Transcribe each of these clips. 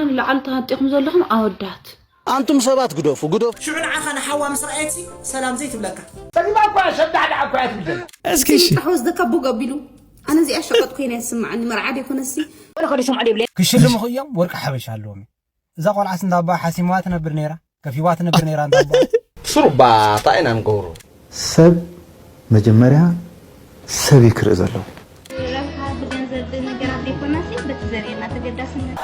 ንላዕሊ ተሃንጢኹም ዘለኹም ኣወዳት። ኣንቱም ሰባት ግደፉ፣ ግደፉ። ሽዑ ንዓኻ ንሓዋ ምስ ረኣየትሲ ሰላም ዘይትብለካ። ጸጊባ እኮ እያ፣ ሸዳዕዳዕ እኮ እያ ትብል ዘላ። እስኪ እሺ። ጥራሕ ወስደካ ቦግ ኣቢሉ። ኣነ እዚኣ ሸቐጥ ኮይና ይስምዓኒ፣ መርዓ ደይኮነሲ። ወላ ከደ ሽምዓ ደይብለ። ክሽልምኹ እዮም፣ ወርቂ ሓበሻ ኣለዎም። እዛ ቆልዓስ እንዳ ኣቦኣ ሓሲምዋ ትነብር ነይራ፣ ከፊዋ ትነብር ነይራ እንዳ ኣቦኣ። ሱሩባ ታይ ኢና ንገብሮ? ሰብ መጀመርያ ሰብ እዩ ክርኢ ዘለዎ። ረብሓ ብገንዘብ ነገራት ዘይኮናሲ በቲ ዘርእየና ተገዳስነት።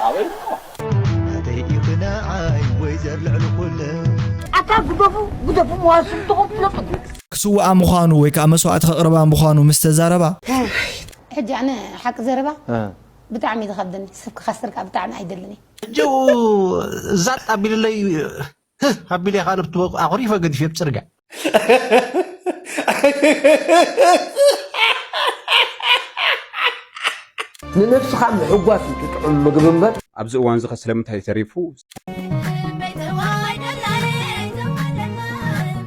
ኣታ ግደፉ፣ ግደፉ፣ መዋስም ትኹም ፍለጡ። ክስውኣ ምዃኑ ወይ ከዓ መስዋእቲ ከቕርባ ምዃኑ ምስ ተዛረባ። ሕጂ ኣነ ሓቂ ዘረባ እ። ብጣዕሚ እዩ ዝኸብደኒ። ሰብ ክኸስር ከዓ ብጣዕሚ ኣይደልን እየ። ሕጂ ዛጥ ኣቢልለይ፣ ህህ ኣቢለ ከዓ ንብቲ ኣኹሪፈ ገዲፈ ኣብ ጽርግያ። ንነብስኻ ምሕጓስ እዩ እቲ ጥዑም ምግቢ እምበር። ኣብዚ እዋን እዚ ኸ ስለምንታይ ተሪፉ?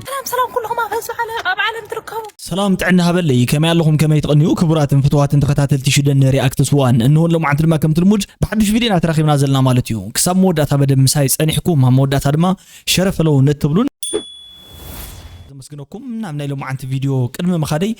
ሰላም ሰላም ኩልኹም ኣብ ህዝቢ ዓለም፣ ኣብ ዓለም ትርከቡ። ሰላም ጥዕና ሃበለይ፣ ከመይ ኣለኹም? ከመይ ትቕንዩ? ክቡራትን ፍቱዋትን ተኸታተልቲ ሽደን ሪኣክትስ ዋን፣ እንሆ ሎማዓንቲ ድማ ከምቲ ልሙድ ብሓድሽ ቪድዮና ተራኺብና ዘለና ማለት እዩ። ክሳብ መወዳእታ መደብ ምሳይ ጸኒሕኩም፣ ኣብ መወዳእታ ድማ ሸረፈለው ነትብሉን ዘመስግነኩም። ናብ ናይ ሎማዓንቲ ቪድዮ ቅድሚ ምኻደይ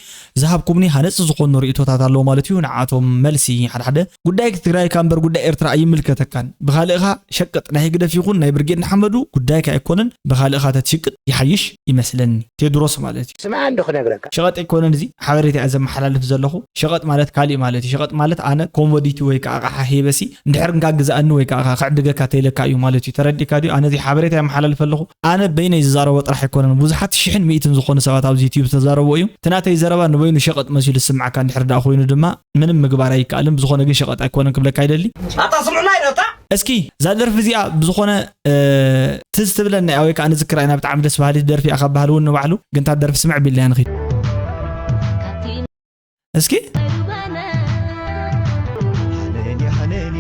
ዝሃብኩምኒ ሃነጽ ዝኾኑ ርእይቶታት ኣለዉ ማለት እዩ። ንዓቶም መልሲ ሓደ ሓደ። ጉዳይ ትግራይ እካ እምበር ጉዳይ ኤርትራ ኣይምልከተካን። ብኻልእኻ ሸቅጥ፣ ናይ ህግደፍ ይኹን ናይ ብርጌድ ንሓመዱ ጉዳይካ ኣይኮነን። ብኻልእኻ ተትሽቅጥ ይሓይሽ ይመስለኒ። ቴድሮስ ማለት እዩ። ስምዓ እንዶ ክነግረካ። ሸቐጥ ኣይኮነን፣ እዚ ሓበሬታ እየ ዘመሓላልፍ ዘለኹ። ሸቐጥ ማለት ካሊእ ማለት እዩ። ሸቐጥ ማለት ኣነ ኮሞዲቲ ወይ ከዓ ኣቕሓ ሂበሲ እንድሕር እንካ ግዛኣኒ ወይ ከዓ ክዕድገካ ተይለካ እዩ ማለት እዩ። ተረዲእካ ድዩ? ኣነ እዚ ሓበሬታ የመሓላልፍ ኣለኹ። ኣነ በይነይ ዝዛረቦ ጥራሕ ኣይኮነን፣ ብዙሓት ሽሕን ሚእትን ዝኾኑ ሰባት ኣብዚ ዩትዩብ ዝተዛረብዎ እዩ። እቲ ናተይ ዘረባ ንበይኑ ሸቐጥ መሲሉ ዝስምዓካ እንድሕር ደኣ ኮይኑ ድማ ምንም ምግባር ኣይከኣልን። ብዝኾነ ግን ሸቐጥ ኣይኮነን ክብለካ ይደሊ። ኣታ ስምዑና ኢለታ። እስኪ እዛ ደርፊ እዚኣ ብዝኾነ፣ እ፣ ትዝ ትብለና እያ ወይ ከዓ ንዝክራ ኢና። ብጣዕሚ ደስ በሃሊት ደርፊ እያ ካብ ባህሊ እውን ንባዕሉ። ግን እታ ደርፊ ስምዕ ቢልና ንኺድ። እስኪ ሓነን ሓነን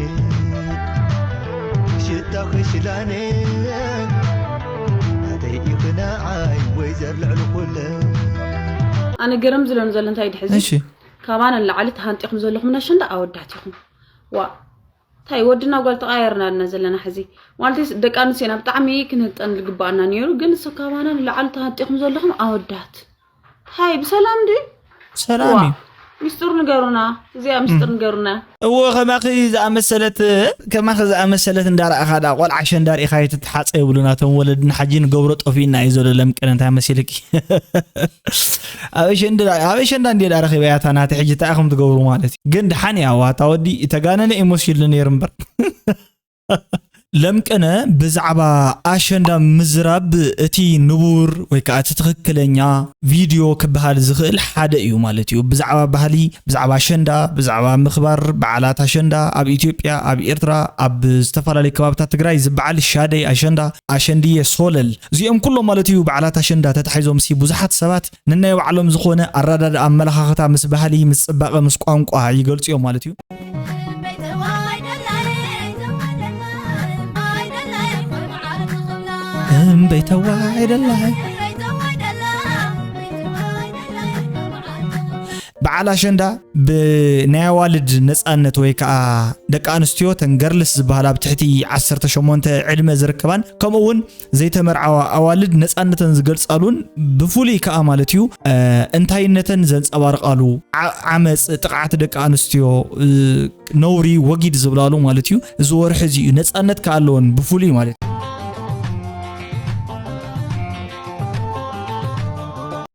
ሽታ ክሽላነ ናተይ ኢኽና ዓይ ወይ ዘር ልዕሊ ኩለ። ኣነ ገረም ዝለኒ ዘሎ እንታይ ድሕዚ? እሺ። ካባና ንላዕሊ ተሃንጢኹም ዘለኹም ኣሸንዳ ኣወዳት ኢኹም። ዋ፣ እንታይ ወድና ጓል ተቓየርና ድና ዘለና ሕዚ? ማለትስ ደቂ ኣንስትዮና ብጣዕሚ ክንህጠን ዝግባኣና ነይሩ፣ ግን እሱ ካባና ንላዕሊ ተሃንጢኹም ዘለኹም ኣወዳት። ሃይ፣ ብሰላም ድዩ? ሰላም ዋ፣ እዩ። ሚስጥር ንገሩና፣ እዚኣ ሚስጥር ንገሩና። እዎ፣ ከማኺ ዝኣመሰለት፣ ከማኺ ዝኣመሰለት እንዳረኣኻ ደኣ ቆልዓ ሸንዳ ርኢኻ ኣይትተሓጸ ይብሉና እቶም ወለድና። ሕጂ ንገብሮ ጠፊእና እዩ ዘሎ ለምቅነ፣ እንታይ መሲልኪ? ኣብ ኣሸንዳ፣ ኣብ ኣሸንዳ እንድየ ደኣ ረኺበያ እታ ናተይ። ሕጂ እንታይ ኢኹም ትገብሩ ማለት እዩ? ግን ደሓን እያ፣ ዋታ ወዲ፣ እተጋነነ ኢሞሽን ኢሉ ነይሩ እምበር። ለምቅነ ብዛዕባ ኣሸንዳ ምዝራብ እቲ ንቡር ወይ ከዓ እቲ ትኽክለኛ ቪድዮ ክበሃል ዝኽእል ሓደ እዩ ማለት እዩ። ብዛዕባ ባህሊ፣ ብዛዕባ ኣሸንዳ፣ ብዛዕባ ምኽባር በዓላት ኣሸንዳ ኣብ ኢትዮጵያ፣ ኣብ ኤርትራ፣ ኣብ ዝተፈላለዩ ከባብታት ትግራይ ዝበዓል ሻደይ ኣሸንዳ፣ ኣሸንድየ ሶለል፣ እዚኦም ኩሎም ማለት እዩ በዓላት ኣሸንዳ ተታሒዞም ሲ ብዙሓት ሰባት ንናይ ባዕሎም ዝኾነ ኣረዳድኣ፣ ኣመለኻኽታ ምስ ባህሊ፣ ምስ ጽባቐ፣ ምስ ቋንቋ ይገልጹ እዮም ማለት እዩ። እምበይተዋ ኣይደላይ። በዓል ኣሸንዳ ብናይ ኣዋልድ ነጻነት ወይ ከዓ ደቂ ኣንስትዮ፣ ተን ገርልስ ዝበሃላ ኣብ ትሕቲ ዓሰርተ ሸሞንተ ዕድመ ዝርከባን ከምኡ እውን ዘይተመርዓዋ ኣዋልድ ነጻነተን ዝገልጻሉን ብፍሉይ ከዓ ማለት እዩ፣ እ፣ እንታይነተን ዘንጸባርቃሉ፣ ዓ-፣ ዓመጽ፣ ጥቕዓት ደቂ ኣንስትዮ፣ እ፣ ነውሪ ወጊድ ዝብላሉ ማለት እዩ። እዚ ወርሒ እዚ እዩ ነጻነት ከኣ ኣለወን ብፍሉይ ማለት እዩ።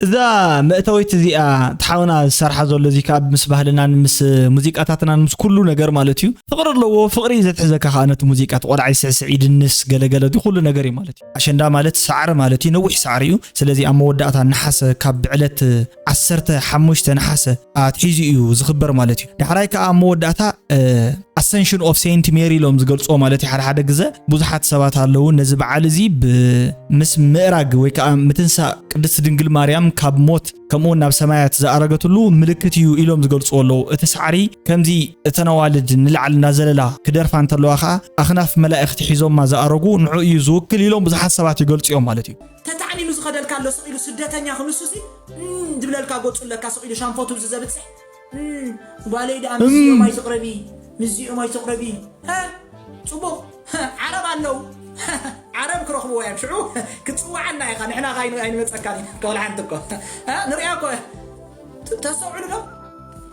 እዛ መእተዊት እዚኣ እቲ ሓውና ዝሰርሓ ዘሎ እዚ ካብ ምስ ባህልናን ምስ ሙዚቃታትናን ምስ ኩሉ ነገር ማለት እዩ። ፍቕሪ ኣለዎ፣ ፍቕሪ እዩ ዘትሕዘካ ከኣ ነቲ ሙዚቃ፣ እቲ ቆልዓ ይስዕስዕ፣ ይድንስ፣ ገለገለ፣ እቲ ኩሉ ነገር እዩ ማለት እዩ። ኣሸንዳ ማለት ሳዕሪ ማለት እዩ፣ ነዊሕ ሳዕሪ እዩ። ስለዚ ኣብ መወዳእታ ነሓሰ ካብ ዕለት ዓሰርተ ሓሙሽተ ነሓሰ ኣትሒዙ እዩ ዝኽበር ማለት እዩ። ዳሕራይ ከኣ ኣብ መወዳእታ፣ እ፣ ኣሰንሽን ኦፍ ሴንት ሜሪ ኢሎም ዝገልጽዎ ማለት እዩ። ሓደ ሓደ ግዘ ብዙሓት ሰባት ኣለዉ ነዚ በዓል እዚ ብ-፣ ምስ ምእራግ ወይ ከኣ ምትንሳእ ቅድስት ድንግል ማርያም ካብ ሞት ከምኡ እውን ናብ ሰማያት ዝኣረገትሉ ምልክት እዩ ኢሎም ዝገልጽዎ ኣለዉ። እቲ ሳዕሪ ከምዚ እተን ኣዋልድ ንላዕሊ እናዘለላ ክደርፋ እንተለዋ ከኣ ኣኽናፍ መላእኽቲ ሒዞማ ዝኣረጉ ንዕኡ እዩ ዝውክል ኢሎም ብዙሓት ሰባት ይገልጹ እዮም ማለት እዩ። ተታዕኒኑ ዝኸደልካ ኣሎ ስቕ ኢሉ ስደተኛ ክንሱሲ፣ እም፣ ዝብለልካ ገጹ ኣለካ ስቕ ኢሉ ሻንፎቱ እዚ ዘብጽሕ። እም፣ ጓለይ ደኣ ምስዚኦም ኣይትቕረቢ፣ ምስዚኦም ኣይትቕረቢ። ሀ? ጽቡቕ። ዓረብ ኣለዉ። ዓረብ ክረኽብዎ እዮም። ሽዑ ክትፅዋዓና ኢኻ፣ ንሕና ኸ ኣይን-፣ ኣይንመፀካን ኢና። ከብል ሓንቲ እኮ። እ፣ ንሪኣ እኮ። ት-፣ ተስተውዕሉ ዶ?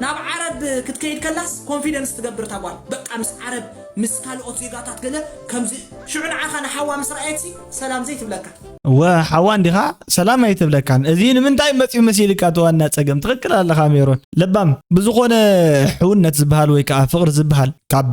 ናብ ዓረብ ክትከይድ ከላስ ኮንፊደንስ ትገብር እታ ጓል። በቃ ምስ ዓረብ፣ ምስ ካልኦት ዜጋታት ገለ ከምዚ። ሽዑ ንዓኻ ንሓዋ ምስ ረኣየትሲ ሰላም ዘይትብለካ። ወ-፣ ሓዋ እንዲኻ ሰላም ኣይትብለካን። እዚ ንምንታይ መፂኡ መሲልካ እቲ ዋና ፀገም? ትኽክል ኣለኻ ሜሮን። ለባም ብዝኾነ ሕውነት ዝበሃል ወይ ከዓ ፍቕሪ ዝበሃል ካብ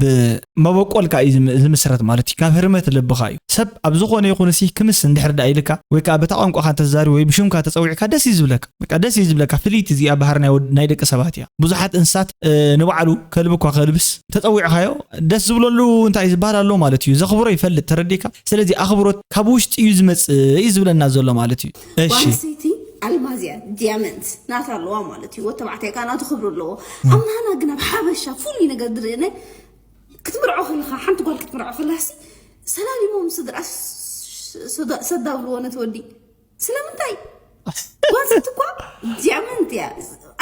መበቆልካ እዩ ዝም-፣ ዝምስረት ማለት እዩ። ካብ ህርመት ልብኻ እዩ። ሰብ ኣብ ዝኾነ ይኹን ሲ ክምስ እንድሕር ደኣ ኢልካ ወይ ከዓ በታ ቋንቋኻ እንተዛሪ ወይ ብሽምካ ተፀዊዕካ ደስ እዩ ዝብለካ። በቃ ደስ እዩ ዝብለካ። ፍልይቲ እዚኣ ባህሪ ናይ ወድ-፣ ናይ ደቂ ሰባት እያ። ብዙሓት እንስሳት፣ እ፣ ንባዕሉ ከልቢ እኳ ከልብስ ተፀዊዕካዮ ደስ ዝብለሉ እንታይ ዝበሃል ኣሎ ማለት እዩ። ዘኽብሮ ይፈልጥ፣ ተረዲእካ? ስለዚ ኣኽብሮት ካብ ውሽጢ እዩ ዝመጽእ እዩ ዝብለና ዘሎ ማለት እዩ። እሺ። ጓል ኣንስተይቲ ኣልማዝ እያ፣ ዲያመንት ናታ ኣለዋ ማለት እዩ። ወዲ ተባዕታይ ከኣ ናቱ ክብሪ ኣለዎ። ኣብ ናህና ግን ኣብ ሓበሻ ፍሉይ ነገር ዝርእየኒ፣ ክትምርዖ ከለኻ፣ ሓንቲ ጓል ክትምርዖ ከላሲ፣ ሰላሊሞም ስድራ ስ-፣ ስ-፣ ሰዳብልዎ ነቲ ወዲ። ስለምንታይ? ጓል ሴት እኳ ዲያመንት እያ።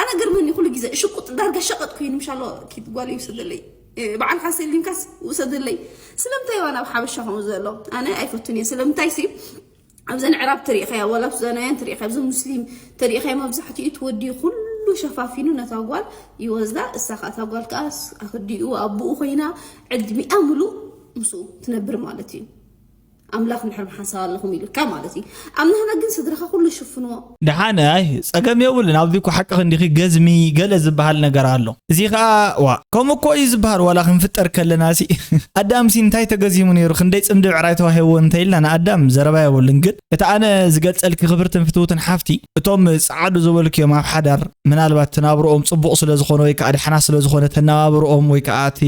ኣነ ገርመኒ ኩሉ ግዜ ሽቁጥ ዳርጋ ሸቀጥ ኮይኑ ምሻሎ ኪድ ጓል ይውሰደለይ። እ፣ በዓልካ ሰሊምካስ ውሰደለይ። ስለምንታይ እዋ ናብ ሓበሻ ከምኡ ዘሎ? ኣነ ኣይፈቱን እየ። ስለምንታይ ሲ ኣብዘን ዕራብ ትሪኢኻያ፣ ዋላ ኣብ ሱዳናውያን ትሪኢኻ፣ ኣብዚ ሙስሊም ተሪኢኻዮ፣ መብዛሕትኡ እቲ ወዲ ኩሉ ሸፋፊኑ ነታ ጓል ይወስዳ። እሳ ከኣ እታ ጓል ከኣ ስ-፣ ኣኽዲኡ ኣቦኡ ኮይና ዕድሚኣ ምሉእ ምስኡ ትነብር ማለት እዩ። ኣምላኽ እንድሕር ምሓንሳብ ኣለኹም ኢሉካ ማለት እዩ። ኣብ ናህና ግን ስድራኻ ኩሉ ይሽፍንዎ። ደሓን፣ ኣይ፣ ጸገም የብሉን። ኣብዚ እኮ ሓቂ ክንዲኺ ገዝሚ ገለ ዝበሃል ነገር ኣሎ። እዚ ኸኣ፣ ዋ፣ ከምኡ እኮ እዩ ዝበሃል። ዋላ ክንፍጠር ከለና ሲ፣ ኣዳም ሲ እንታይ ተገዚሙ ነይሩ? ክንደይ ጽምዲ ብዕራይ ተዋሂብዎ እንተኢልና፣ ንኣዳም ዘረባ የብሉን። ግን እቲ ኣነ ዝገልጸልኪ ክብርትን ፍትውትን ሓፍቲ፣ እቶም ጸዓዱ ዝበልክዮም ኣብ ሓዳር፣ ምናልባት ተናብርኦም ጽቡቕ ስለ ዝኾነ ወይ ከኣ ደሓና ስለ ዝኾነ ተነባብርኦም ወይ ከኣ እቲ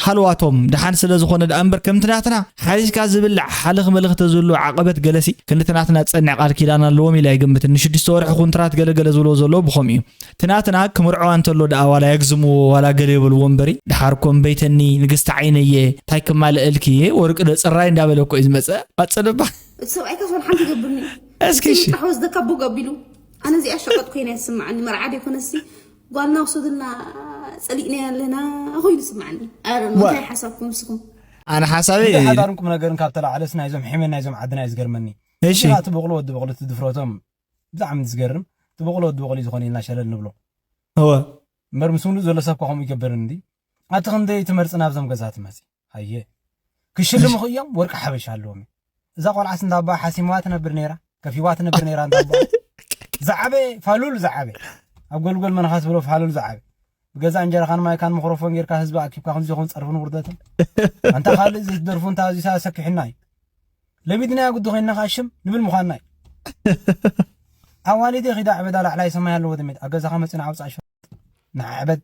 ሃልዋቶም ደሓን ስለ ዝኾነ ደኣ እምበር፣ ከምቲ ናትና ሓሪስካ ዝብላዕ ሓልኽ መልኽ ተዝህሉ ዓቐበት ገለሲ፣ ክንዲ እቲ ናትና ዝጸንዕ ቃል ኪዳን ኣለዎም ኢለ ኣይግምትን። ንሽዱሽተ ወርሒ ኩንትራት ገለ ገለ ዝብሎ ዘለዉ ብኸምኡ እዩ። እቲ ናትና ክምርዐዋ እንተሎ ደኣ ዋላ የግዝምዎ ዋላ ገለ ይበልዎ እምበሪ፣ ደሓር እኮ እምበይተኒ ንግስቲ ዓይነየ፣ እንታይ ክማልአልኪ፣ ወርቂ ዶ ጽራይ እንዳበለ እኮ እዩ ዝመጽእ። ቀጽል እባ። እቲ ሰብኣይ ከስ ሓንቲ ይገብርኒ። እስኪ እሺ። ጥራሕ ወስደካ ቦግ ኣቢሉ። ኣነ እዚኣ ሸቀጥ ኮይና ይስምዓኒ። መርዓ ደይኮነሲ ጓልና ውሰዱልና ጸሊእናያ ኣለና ኮይኑ ይስምዓኒ። ኣረ፣ ዋ። እንታይ ሓሳብኩም ንስኹም? ኣነ ሓሳበይ እንደ ሓዳርን ቁም ነገርን ካብ ተላዕለስ ናይዞም ሒመን ናይዞም ዓድና እዩ ዝገርመኒ። እሺ። እንዲኻ እቲ በቕሎ ወዲ በቕሎ እቲ ድፍረቶም ብጣዕሚ ዝገርም። እቲ በቕሎ ወዲ በቕሎ እዩ ዝኾነ ኢልና ሸለል ንብሎ። እወ። እምበር ምስ ምሉእ ዘሎ ሰብ እኮ ከምኡ ይገብርን እንዲ። ኣቲ ክንደይ ትመርጽ ናብዞም ገዛ ትመጺ? ሃየ። ክሽልምኹ እዮም፣ ወርቂ ሓበሻ ኣለዎም። እዛ ቆልዓስ እንዳ ኣቦኣ ሓሲምዋ ትነብር ነይራ፣ ከፊዋ ትነብር ነይራ እንዳ ኣቦኣ። ዝዓበየ ፋሉል ዝዓበየ። ኣብ ጎልጎል መን ኻስ ብሎ ፋሉል ዝዓበየ። ብገዛ እንጀራኻን ማይካን ሚክሮፎን ጌርካ ህዝቢ ኣኪብካ ከምዚ ይኹን ጸርፍን ውርደትን። ኣንታ ካልእ ዝደርፉ እንታ ኣዚሳ ሰኪሕና እዩ። ለሚድናዮ ግዲ ኮይንና ኸኣ ሽም ንብል ምዃንና እዩ። ኣዋልደ ኺዳ ዕበዳ ላዕላይ ሰማይ ኣለዎ ደሜት። ኣብ ገዛኻ መጺና ዓውጻ ሽም። ንዓዕበድ።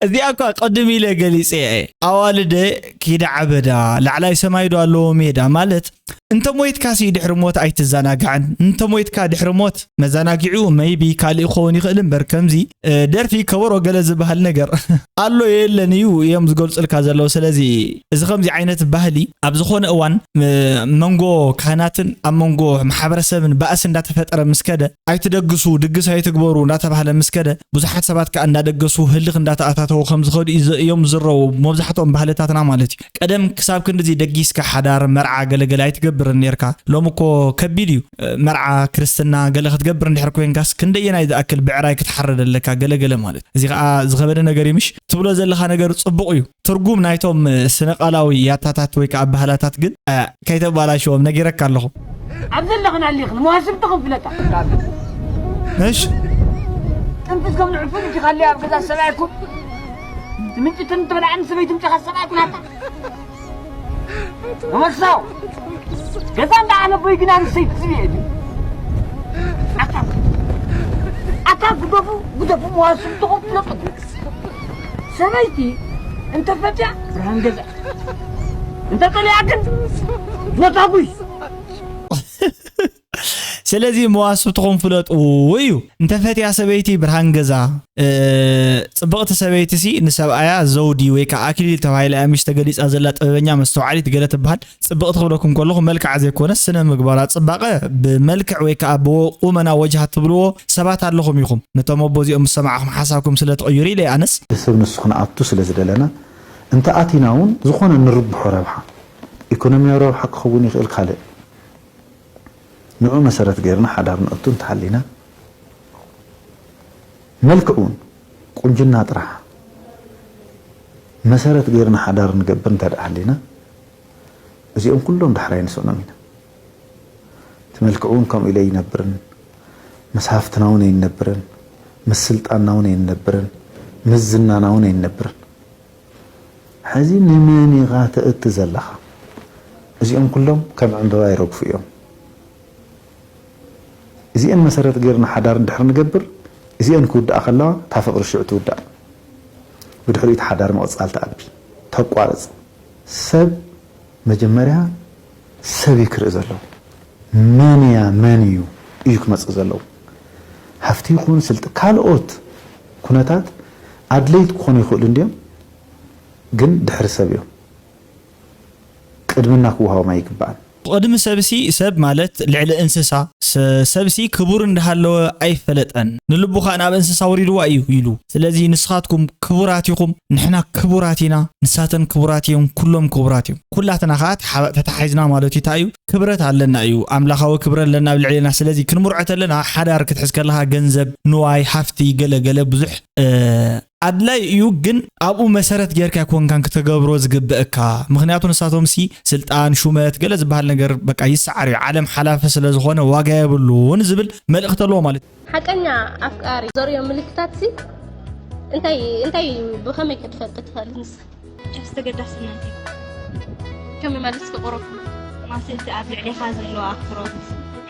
እዚኣ እኳ ቅድም ኢለ ገሊጸ እየ። ኣዋልደ ኪዳ ዓበዳ፣ ላዕላይ ሰማይ ዶ ኣለዎ ሜዳ ማለት፣ እንተ ሞይትካ ሲ ድሕሪ ሞት ኣይትዘናጋዕን። እንተ ሞይትካ ድሕሪ ሞት መዘናጊዑ መይቢ ካልእ ክኸውን ይኽእል እምበር፣ ከምዚ፣ እ፣ ደርፊ ከበሮ ገለ ዝበሃል ነገር ኣሎ የለን እዩ እዮም ዝገልጹልካ ዘለዉ። ስለዚ እዚ ከምዚ ዓይነት ባህሊ ኣብ ዝኾነ እዋን፣ እ፣ መንጎ ካህናትን ኣብ መንጎ ማሕበረሰብን ባእሲ እንዳተፈጠረ ምስ ከደ፣ ኣይትደግሱ፣ ድግስ ኣይትግበሩ እንዳተባህለ ምስ ከደ፣ ብዙሓት ሰባት ከኣ እንዳደገሱ ህልኽ እንዳተኣታተዉ ከም ዝኸዱ እዩ ዘ-፣ እዮም ዝረዉ መብዛሕትኦም ባህልታትና ማለት እዩ። ቀደም ክሳብ ክንድዚ ደጊስካ ሓዳር፣ መርዓ፣ ገለገለ ኣይትገብርን ኔርካ። ሎሚ እኮ ከቢድ እዩ። መርዓ፣ ክርስትና፣ ገለ ክትገብር እንድሕር ኮይንካስ ክንደየናይ ዝኣክል ብዕራይ ክትሓርድ ኣለካ፣ ገለገለ ማለት። እዚ ከኣ ዝኸበደ ነገር እዩ፣ ምሽ? ትብሎ ዘለኻ ነገር ጽቡቕ እዩ። ትርጉም ናይቶም ስነ-ቃላዊ ያታታት ወይ ከኣ ኣበሃህላታት ግን፣ እ፣ ከይተባላሽዎም ነጊረካ ኣለኹ። ኣብ ዘለኽን ኣሊኽን መዋስብትኽን ፍለጣ። እሺ። ጥንፊት ከም ንዕፉን እንዲኻ ኣለ ኣብ ገዛ ሰብኣይኩም። ምንጭትን ትበልዓን ሰበይትን ጨኻ ሰብኣይኩም ኣታ። መመሳው። ገዛ እንዳ ኣነቦይ ግን ኣንስተይቲ ዝብየ እዩ። ኣታ። ኣታ ግደፉ፣ ግደፉ መዋስብትኹም ፍለጡ። ሰበይቲ እንተ ፈትያ ብርሃን ገዛ፣ እንተ ጠሊያ ግን ሞታጉይ። ስለዚ መዋስብትኹም ፍለጡ እዩ። እንተ ፈትያ ሰበይቲ ብርሃን ገዛ፣ እ፣ ጽብቕቲ ሰበይትሲ ንሰብኣያ ዘውዲ ወይ ከኣ ኣክሊል ተባሂላ እያ ምሽ ተገሊጻ ዘላ ጥበበኛ መስተውዓሊት ገለ ትበሃል። ጽብቕቲ ክብለኩም ከለኹ መልክዓ ዘይኮነስ ስነ ምግባራ ጽባቐ ብመልክዕ ወይ ከኣ ብቁመና ወጅሃ ትብልዎ ሰባት ኣለኹም ኢኹም። ነቶም ኣቦ እዚኦም ምስ ሰማዕኹም ሓሳብኩም ስለ ትቕይሩ ኢለ ኣነስ። ሰብ ንሱ ክንኣቱ ስለ ዝደለና እንተ ኣቲና እውን ዝኾነ ንርብሖ ረብሓ፣ ኢኮኖሚያዊ ረብሓ ክኸውን ይኽእል ካልእ፣ ንዑ መሰረት ገይርና ሓዳር ንእቱ እንተሃሊና፣ መልክዕ እውን ቁንጅና ጥራሕ መሰረት ገይርና ሓዳር ንገብር እንተ ደኣ ሃሊና፣ እዚኦም ኩሎም ዳሕራይ ንስእኖም ኢና። እቲ መልክዕ እውን ከምኡ ኢለ ኣይነብርን፣ ምስ ሃፍትና እውን ኣይነብርን፣ ምስ ስልጣንና እውን ኣይነብርን፣ ምስ ዝናና እውን ኣይነብርን። ሕዚ ንመን ኢኻ ተእቲ ዘለኻ? እዚኦም ኩሎም ከም ዕምበባ ይረግፉ እዮም። እዚአን መሰረት ገይርና ሓዳር እንድሕር ንገብር፣ እዚአን ክውድኣ ከለዋ እታ ፍቕሪ ሽዑ ትውዳእ። ብድሕሪኡ እቲ ሓዳር ምቕጻል ትኣቢ፣ ተቋርጽ። ሰብ መጀመርያ ሰብ እዩ ክርኢ ዘለዎ። መን እያ መን እዩ እዩ ክመጽእ ዘለዎ። ሃፍቲ ይኹን ስልጥ ካልኦት ኩነታት ኣድለይቲ ክኾኑ ይኽእሉ እንድዮም፣ ግን ድሕሪ ሰብ እዮም። ቅድምና ክወሃቦም ኣይግባእን። ቅድሚ ሰብሲ ሰብ ማለት ልዕሊ እንስሳ ስ- ሰብሲ ክቡር እንዳሃለወ ኣይፈለጠን። ንልቡ ከዓ ናብ እንስሳ ወሪድዋ እዩ ኢሉ። ስለዚ ንስኻትኩም ክቡራት ኢኹም፣ ንሕና ክቡራት ኢና፣ ንሳተን ክቡራት እዮም፣ ኩሎም ክቡራት እዮም። ኩላትና ከዓ ተሓ- ተታሒዝና ማለት እዩ። እንታይ እዩ ክብረት ኣለና እዩ፣ ኣምላኻዊ ክብረት ኣለና ኣብ ልዕሌና። ስለዚ ክንምርዖ ተለና ሓዳር ክትሕዝ ከለኻ ገንዘብ፣ ንዋይ፣ ሃፍቲ፣ ገለ ገለ ብዙሕ እ፣ ኣድላይ እዩ፣ ግን ኣብኡ መሰረት ጌርካ ኣይኮንካን ክተገብሮ ዝግብእካ። ምኽንያቱ ንሳቶም ሲ ስልጣን፣ ሹመት፣ ገለ ዝበሃል ነገር በቃ ይሰዓር እዩ። ዓለም ሓላፊ ስለ ዝኾነ ዋጋ የብሉን ዝብል መልእኽቲ ኣለዎ ማለት እዩ። ሓቀኛ ኣፍቃሪ ዘርእዮ ምልክታት ሲ እንታይ እንታይ ብኸመይ ክትፈልጥ ትኽእል ንስኻ? ጀስ ተገዳስነት እዩ። ከም መልስ ክቕረብ ማስልቲ ኣብ ልዕሌኻ ዘለዎ ኣክብሮት፣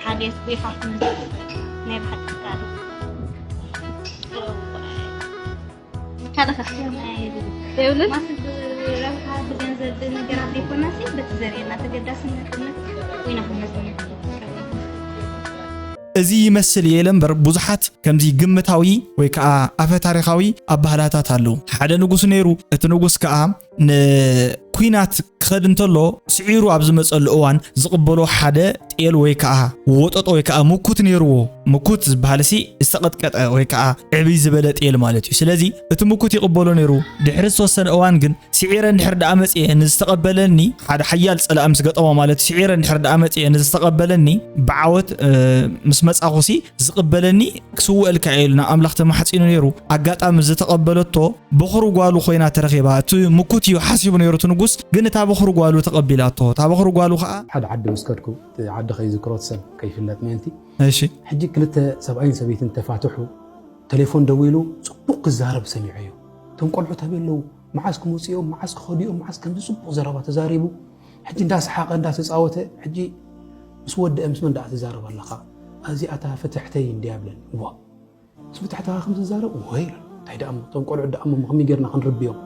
ሓልዮት፣ ብኢኻ ክትመልስ ናይ ብሓቂ ፍቃድ እዩ። ካልእ ከ? የብሉን። ማስልቲ ረብሓ ብገንዘብ ነገራት ዘይኮናሲ በቲ ዘርእየና ተገዳስነት እምነት ኮይና ክመዝነት ይከብድ። እዚ ይመስል እየ ኢለ እምበር ብዙሓት ከምዚ ግምታዊ ወይ ከዓ ኣፈ ታሪኻዊ ኣባህላታት ኣለዉ። ሓደ ንጉስ ነይሩ። እቲ ንጉስ ከዓ ንኲናት ክኸድ እንተሎ ስዒሩ ኣብ ዝመፀሉ እዋን ዝቕበሎ ሓደ ጤል ወይ ከዓ ወጠጦ ወይ ከዓ ምኩት ነይርዎ። ምኩት ዝበሃል ሲ ዝተቐጥቀጠ ወይ ከዓ ዕብይ ዝበለ ጤል ማለት እዩ። ስለዚ እቲ ምኩት ይቕበሎ ነይሩ። ድሕሪ ዝተወሰነ እዋን ግን ስዒረ እንድሕር ደኣ መፅየ ንዝተቐበለኒ ሓደ ሓያል ፀላእ ምስ ገጠሞ ማለት እዩ። ስዒረ እንድሕር ደኣ መፅየ ንዝተቐበለኒ ብዓወት ምስ መፃኹሲ ዝቕበለኒ ክስውእልካ እየ ኢሉ ናብ ኣምላኽ ተማሕፂኑ ነይሩ። ኣጋጣሚ ዝተቐበለቶ በኹሪ ጓሉ ኮይና ተረኺባ። እቲ ምኩት እዩ ሓሲቡ ነይሩ እቲ ንጉስ፣ ግን እታ በኹሪ ጓሉ ተቐቢላቶ። እታ በኹሪ ጓሉ ከዓ ሓደ ዓዲ ምስ ከድኩ እቲ ዓዲ ከይዝክሮ እቲ ሰብ ከይፍለጥ ምእንቲ እሺ ሕጂ ክልተ ሰብኣይን ሰበይትን ተፋትሑ ተሌፎን ደዊሉ ፅቡቕ ክዛረብ ሰሚዐዮ። እቶም ቆልዑት ኣበይ ኣለዉ? መዓስ ክመፁ እዮም? መዓስ ክኸዱ እዮም? መዓስ ከምዚ ፅቡቕ ዘረባ ተዛሪቡ ሕጂ እንዳሰሓቐ እንዳተፃወተ ሕጂ ምስ ወደአ ምስ መን ደኣ ትዛረብ ኣለኻ? እዚኣታ ፍትሕተይ እንድያ ብለኒ። ዋ ምስ ብትሕትኻ ከም ዝዛረብ ወይ እንታይ ደኣ እሞ እቶም ቆልዑት ደኣ እሞ ከመይ ጌርና ክንርብዮም?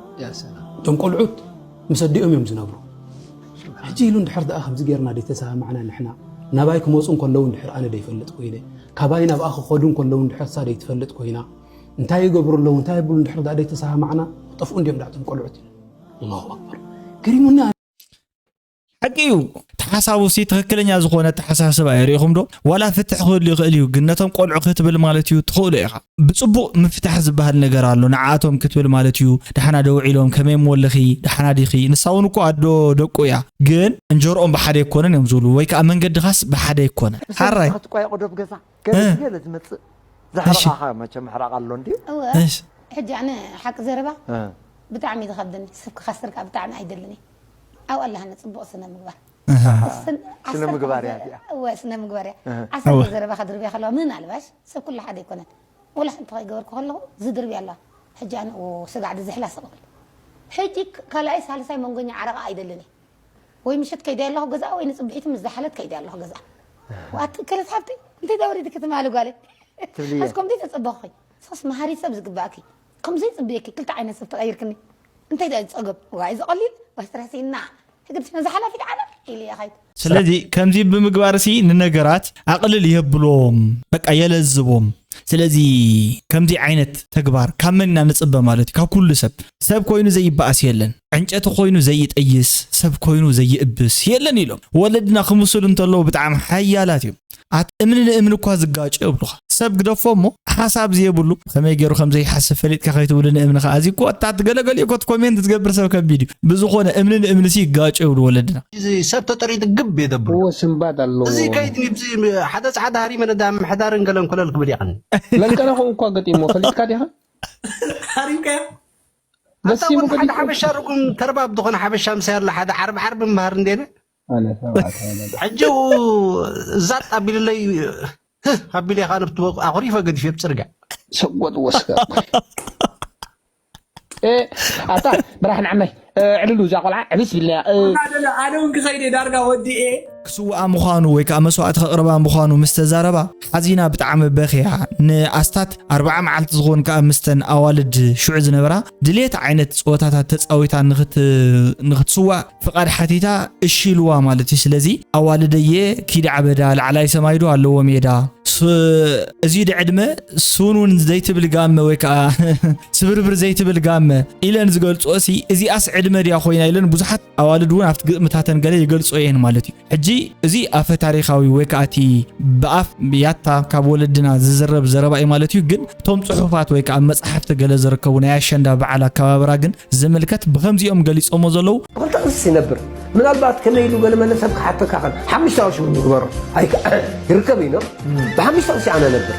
እቶም ቆልዑት ምስ ኣዲኦም እዮም ዝነብሩ። ሕጂ ኢሉ እንድሕር ደኣ ከምዚ ጌርና ደይተሰማማዕና ንሕና ናባይ ክመፁ እንከለዉ እንድሕር ኣነ ደይፈልጥ ኮይነ ካባይ ናብኣ ክኸዱ እንከለዉ እንድሕር እሳ ደይትፈልጥ ኮይና እንታይ ይገብሩ ኣለዉ እንታይ የብሉ እንድሕር ደኣ ደይተሰማማዕና ክጠፍኡ እንድዮም ደኣ እቶም ቆልዑት ኢሉ። ኣላሁ ኣክበር ገሪሙኒ። ሓቂ እዩ። ተሓሳቡ ሲ ትኽክለኛ ዝኾነ ተሓሳስባ እዩ። ርኢኹም ዶ? ዋላ ፍትሕ ክህሉ ይኽእል እዩ፣ ግን ነቶም ቆልዑ ክትብል ማለት እዩ ትኽእሉ ኢኻ። ብፅቡቕ ምፍታሕ ዝበሃል ነገር ኣሎ። ንዓኣቶም ክትብል ማለት እዩ። ደሓና ደው ዒሎም ከመይ እሞ ኣለኺ? ደሓና ዲኺ? ንሳ እውን እኮ ኣዶ ደቁ እያ። ግን እንጀርኦም ብሓደ ኣይኮነን እዮም ዝብሉ፣ ወይ ከዓ መንገድኻስ ብሓደ ኣይኮነን። ሓራይ ክትቋየቑ ዶ ኣብ ገዛ ገለ ገለ ዝመፅእ ዘሕርቓኻ መቸም ሕራቕ ኣሎ እንድዩ። እወ እሺ። ሕጂ ኣነ ሓቂ ዘረባ ብጣዕሚ እዩ ዝኸብደኒ። ሰብ ክኸስር ከዓ ብጣዕሚ ኣይደልን እየ። ኣብኡ ኣለሃኒ ፅቡቕ ስነ ምግባር። ስነ ምግባር እያ እዚኣ። እወ ስነ ምግባር እያ። ዓሰርተ ዘረባ ከድርብያ ከለዋ ምናልባሽ ሰብ ኩሉ ሓደ ኣይኮነን። ወላ ሓንቲ ከይገበርኩ ከለኹ ዝድርብያ ኣለዋ። ሕጂ ኣነ ስጋዕ ዝሕላ ስቕ ብል። ሕጂ ካልኣይ ሳልሳይ መንጎኛ ዓረቓ ኣይደልን እየ። ወይ ምሸት ከይደ ኣለኹ ገዛ ወይ ንፅብሒቲ ምስ ዝሓለት ከይደ ኣለኹ ገዛ። ዋት ክልት ሓብቲ እንታይ ዳውሪድ ክትማሊ ጓለይ። ትብልየ። ኣስኮም ደይ ተፀበኹ። ሰስ መሃሪ ሰብ ዝግባእኪ። ከም ዘይፅብየኪ ክልተ ዓይነት ሰብ ተቐይርክኒ። እንታይ ደኣ ዝፀገም ዋይ ዝቐሊል ዋይ ስትረሲና ህግድሽ ነዚ ሓላፊት ዓለም ኢሉ እየ ኸይድ። ስለዚ ከምዚ ብምግባር ሲ ንነገራት ኣቕልል የብሎም፣ በቃ የለዝቦም። ስለዚ ከምዚ ዓይነት ተግባር ካብ መን ኢና ንጽበ ማለት እዩ? ካብ ኩሉ ሰብ። ሰብ ኮይኑ ዘይበኣስ የለን፣ ዕንጨቲ ኮይኑ ዘይጠይስ፣ ሰብ ኮይኑ ዘይእብስ የለን ኢሎም። ወለድና ክምስሉ እንተለዉ ብጣዕሚ ሓያላት እዮም። ኣት እምኒ ንእምኒ እኳ ዝጋጮ ይብሉኻ። ሰብ ግደፎ እሞ ሓሳብ ዘየብሉ ከመይ ገይሩ ከም ዘይሓስብ ፈሊጥካ ከይትብሉ ንእምኒ ከኣ እዚ እኮ ኣታት ገለገሊኡ ኮት ኮሜንት ዝገብር ሰብ ከቢድ እዩ። ብዝኾነ እምኒ ንእምኒ ሲ ይጋጮ ይብሉ ወለድና። እዚ ሰብ ተጠሪጡ ግብ የደብሉ። እዎ ስምባድ ኣለዎ። እዚ ከይድ ንብዚ ሓደ ጻዕዳ ሃሪመ ነዳ ምሕዳርን ገለን ኮለል ክብል ይቐኒ። ለንቀነ ኾን እኳ ገጢሞ ፈሊጥካ ዲኻ? ሓሪምካዮ? በሲሙ ኣታ ሓደ ገዲፉ። ሓበሻ ርጉም ተርባብ ዝኾነ ሓበሻ ምሳይ ኣሎ ሓደ ዓርብ ዓርብ ምሃር እንዴነ ኣነ ሰባት ኣነ ሕጂ ዛጥ ኣቢልለይ ህህ ኣቢለ ከዓ ንብቲ ኣኹሪፈ ገዲፈ ኣብ ፅርግያ ሰጎጥ ወስከ። እ፣ ኣታ ብራህ ንዓመይ፣ እ፣ ዕልሉ እዛ ቆልዓ ዕብስ ቢልና፣ እ፣ ኣነ እውን ክኸይደ ዳርጋ ወዲኤ። ክስውኣ ምዃኑ ወይ ከዓ መስዋዕቲ ከቕርባ ምዃኑ ምስ ተዛረባ ሓዚና ብጣዕሚ በኽያ። ንኣስታት ኣርብዓ መዓልቲ ዝኾን ከዓ ምስተን ኣዋልድ ሽዑ ዝነበራ ድሌት ዓይነት ፀወታታት ተፃዊታ ንኽት- ንኽትስዋእ ፍቓድ ሓቲታ እሺ ኢልዋ ማለት እዩ። ስለዚ ኣዋልደየ ኪዲ ዓበዳ ላዕላይ ሰማይ ዶ ኣለዎ ሜዳ ስ- እዚ ድዕድመ ስውን እውን ዘይትብል ጋመ ወይ ከዓ ስብርብር ዘይትብል ጋመ ኢለን ዝገልፅኦ ሲ እዚኣስ ዕድመ ድያ ኮይና ኢለን ብዙሓት ኣዋልድ እውን ኣብቲ ግጥምታተን ገለ ይገልፅኦ እየን ማለት እዩ። ሕጂ እዚ ኣፈ ታሪኻዊ ወይ ከዓ እቲ ብኣፍ ያታ ካብ ወለድና ዝዝረብ ዘረባ እዩ ማለት እዩ። ግን እቶም ፅሑፋት ወይ ከዓ መፅሓፍቲ ገለ ዝርከቡ ናይ ኣሸንዳ በዓል ኣከባብራ ግን ዝምልከት ብከምዚኦም ገሊፆሞ ዘለዉ ብክልተ ቅርሲስ ይነብር። ምናልባት ከመይ ኢሉ ገለ መለ ሰብ ክሓተካ ኸን ሓሙሽተ ቅርሺ እውን ይግበሮ ኣይከ- ይርከብ እዩ። ብሓሙሽተ ቅርሺ ኣነ ነብር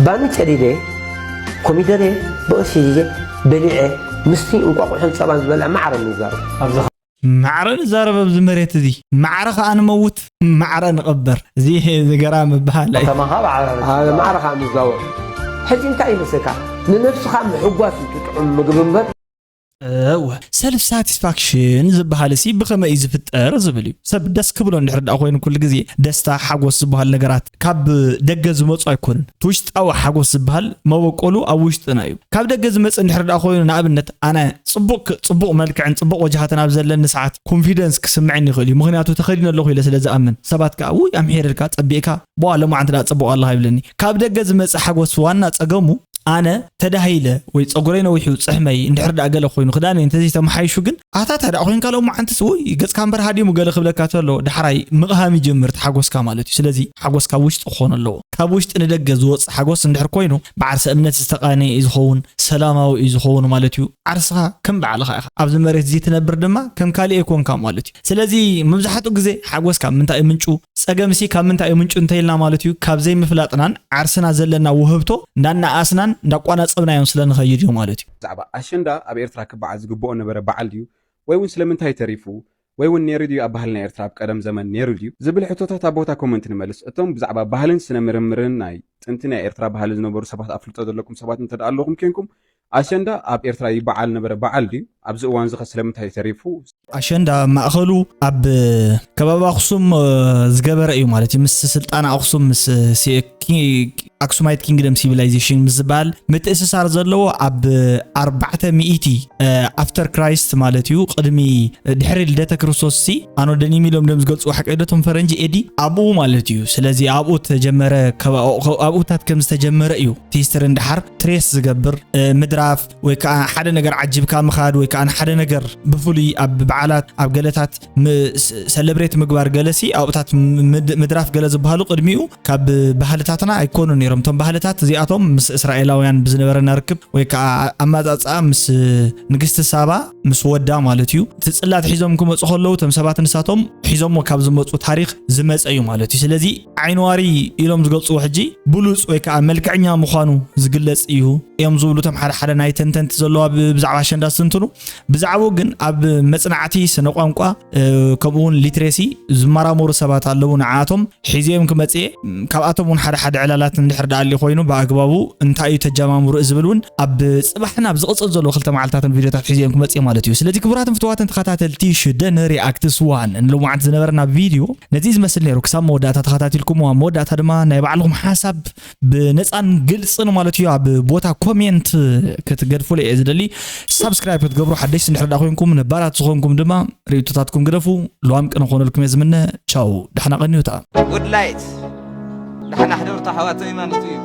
ባኒ ጨዲደ ኮሚደረ ብቅርሺ ሒዘ በሊዐ ምስቲ እንቋቑሖን ፀባን ዝበልዐ ማዕረ ንዛረብ። ማዕረ ንዛረብ ኣብዚ መሬት እዚ ማዕረ ከዓ ንመውት ማዕረ ንቐበር። እዚ እዚ ገራሚ በሃል እዩ። ከተማኻ ብዓረር ኣነ ማዕረ ከዓ ንዛወር። ሕጂ እንታይ ይመስለካ? ንነብስኻ ምሕጓስ እዩ እቲ ጥዑም ምግቢ እምበር። እወ ሰልፍ ሳቲስፋክሽን ዝበሃል ሲ ብኸመይ እዩ ዝፍጠር ዝብል እዩ። ሰብ ደስ ክብሎ እንድሕር ደኣ ኮይኑ ኩሉ ግዜ ደስታ ሓጎስ ዝበሃል ነገራት ካብ ደገ ዝመፁ ኣይኮኑን። እቲ ውሽጣዊ ሓጎስ ዝበሃል መበቆሉ ኣብ ውሽጥና እዩ። ካብ ደገ ዝመፅእ እንድሕር ደኣ ኮይኑ ንኣብነት ኣነ ፅቡቅ ክ- ፅቡቅ መልክዕን ፅቡቅ ወጅሃትን ኣብ ዘለኒ ሰዓት ኮንፊደንስ ክስምዐኒ ይኽእል እዩ። ምክንያቱ ተኸዲነ ኣለኹ ኢለ ስለ ዝኣምን ሰባት ከዓ ውይ ኣምሒርካ ፀቢቕካ ብዋ ለማዓንቲ ደኣ ፅቡቅ ኣለኻ ይብለኒ። ካብ ደገ ዝመፅእ ሓጎስ ዋና ፀገሙ ኣነ ተዳሂለ ወይ ፀጉረይ ነዊሑ ፅሕመይ እንድሕር ደኣ ገለ ኮይኑ ክዳነይ እንተዘይተመሓይሹ ግን ኣታ ታዲያ ኮይንካ ሎማዓንትስ ውይ ገፅካ እምበር ሃዲሙ ገለ ክብለካ ተሎ ዳሕራይ ምቕሃም ይጀምር እቲ ሓጎስካ ማለት እዩ። ስለዚ ሓጎስ ካብ ውሽጢ ክኾን ኣለዎ። ካብ ውሽጢ ንደገ ዝወፅእ ሓጎስ እንድሕር ኮይኑ ብዓርሰ እምነት ዝተቓነየ እዩ ዝኸውን፣ ሰላማዊ እዩ ዝኸውን ማለት እዩ። ዓርስኻ ከም ባዕልኻ ኢኻ ኣብዚ መሬት እዚ ትነብር ድማ ከም ካሊእ ኣይኮንካ ማለት እዩ። ስለዚ መብዛሕትኡ ግዜ ሓጎስ ካብ ምንታይ እዩ ምንጩ? ፀገምሲ ካብ ምንታይ እዩ ምንጩ እንተኢልና ማለት እዩ ካብ ዘይምፍላጥናን ዓርስና ዘለና ውህብቶ እንዳነኣኣስናን እንዳቋናፀብናዮን ስለ ንኸይድ እዩ ማለት እዩ። ብዛዕባ ኣሸንዳ ኣብ ኤርትራ ክበዓል ዝግብኦ ነበረ በዓል ድዩ ወይ እውን ስለምንታይ ተሪፉ ወይ እውን ነይሩ ድዩ ኣብ ባህልና ኤርትራ ኣብ ቀደም ዘመን ነይሩ ድዩ ዝብል ሕቶታት ኣብ ቦታ ኮመንት ንመልስ። እቶም ብዛዕባ ባህልን ስነ ምርምርን ናይ ጥንቲ ናይ ኤርትራ ባህሊ ዝነበሩ ሰባት ኣፍልጦ ዘለኩም ሰባት እንተ ደኣ ኣለኹም ኬንኩም ኣሸንዳ ኣብ ኤርትራ ይበዓል ነበረ በዓል ድዩ? ኣብዚ እዋን እዚ ኸ ስለምንታይ ተሪፉ? ኣሸንዳ ማእኸሉ ኣብ ከባቢ ኣኽሱም ዝገበረ እዩ ማለት እዩ። ምስ ስልጣነ ኣኽሱም ምስ ኣክሱማይት ኪንግደም ሲቪላይዜሽን ምስ ዝበሃል ምትእስሳር ዘለዎ ኣብ ኣርባዕተ ሚእቲ ኣፍተር ክራይስት ማለት እዩ። ቅድሚ ድሕሪ ልደተ ክርስቶስ ሲ ኣኖ ደኒም ኢሎም ደም ዝገልፅዎ ሓቂ ዶ እቶም ፈረንጂ ኤዲ ኣብኡ ማለት እዩ። ስለዚ ኣብኡ ተጀመረ፣ ኣብኡታት ከም ዝተጀመረ እዩ እቲ ሂስትሪ እንድሓር ትሬስ ዝገብር ምድራፍ ወይ ከዓ ሓደ ነገር ዓጂብካ ምኻድ ወይ ከዓ ንሓደ ነገር ብፍሉይ ኣብ በዓላት ኣብ ገለታት ሰለብሬት ምግባር ገለሲ ኣብኡታት ምድራፍ ገለ ዝበሃሉ ቅድሚኡ ካብ ባህልታትና ኣይኮኑን ነይሮም። እቶም ባህልታት እዚኣቶም ምስ እስራኤላውያን ብዝነበረና ርክብ ወይ ከዓ ኣመፃፅኣ ምስ ንግስቲ ሳባ ምስ ወዳ ማለት እዩ እቲ ፅላት ሒዞም ክመፁ ከለዉ እቶም ሰባት ንሳቶም ሒዞሞ ካብ ዝመፁ ታሪክ ዝመፀ እዩ ማለት እዩ። ስለዚ ዓይንዋሪ ኢሎም ዝገልፅዎ ሕጂ ብሉፅ ወይ ከዓ መልክዕኛ ምዃኑ ዝግለፅ እዩ እዮም ዝብሉ እቶም ሓደ ሓደ ናይ ተንተንቲ ዘለዋ ብዛዕባ ኣሸንዳ ዝትንትኑ። ብዛዕባኡ ግን ኣብ መፅናዕቲ ስነ ቋንቋ ከምኡ እውን ሊትሬሲ ዝመራመሩ ሰባት ኣለዉ። ንዓኣቶም ሒዘዮም ክመፅእ እየ። ካብኣቶም እውን ሓደ ሓደ ዕላላት እንድሕር ደኣ ኣልዩ ኮይኑ ብኣግባቡ እንታይ እዩ ተጀማምሩ ዝብል እውን ኣብ ፅባሕን ኣብ ዝቕፅል ዘለዉ ክልተ መዓልታትን ቪድዮታት ሒዘዮም ክመፅእ እየ ማለት እዩ። ስለዚ ክቡራትን ፍትዋትን ተኸታተልቲ ሽደን ሪኣክትስ ዋን ንሎማዓንቲ ዝነበረና ቪድዮ ነዚ ዝመስል ነይሩ። ክሳብ መወዳእታ ተኸታቲልኩምዎ ኣብ መወዳእታ ድማ ናይ ባዕልኹም ሓሳብ ብነፃን ግልፅን ማለት እዩ ኣብ ቦታ ኮሜንት ክትገድፉለ እየ ዝደሊ። ሳብስክራይብ ክትገብሩ ሓደሽቲ እንድሕር ደኣ ኮይንኩም ነባራት ዝኾንኩም ድማ ርእይቶታትኩም ግደፉ። ልዋም ቅነ ክኾነልኩም እየ ዝምነ። ቻው ደሕና ቀንዩታ። Good light. ደሓን ኣሕደርታ ኣሕዋተይ ማኒቱ እዩ።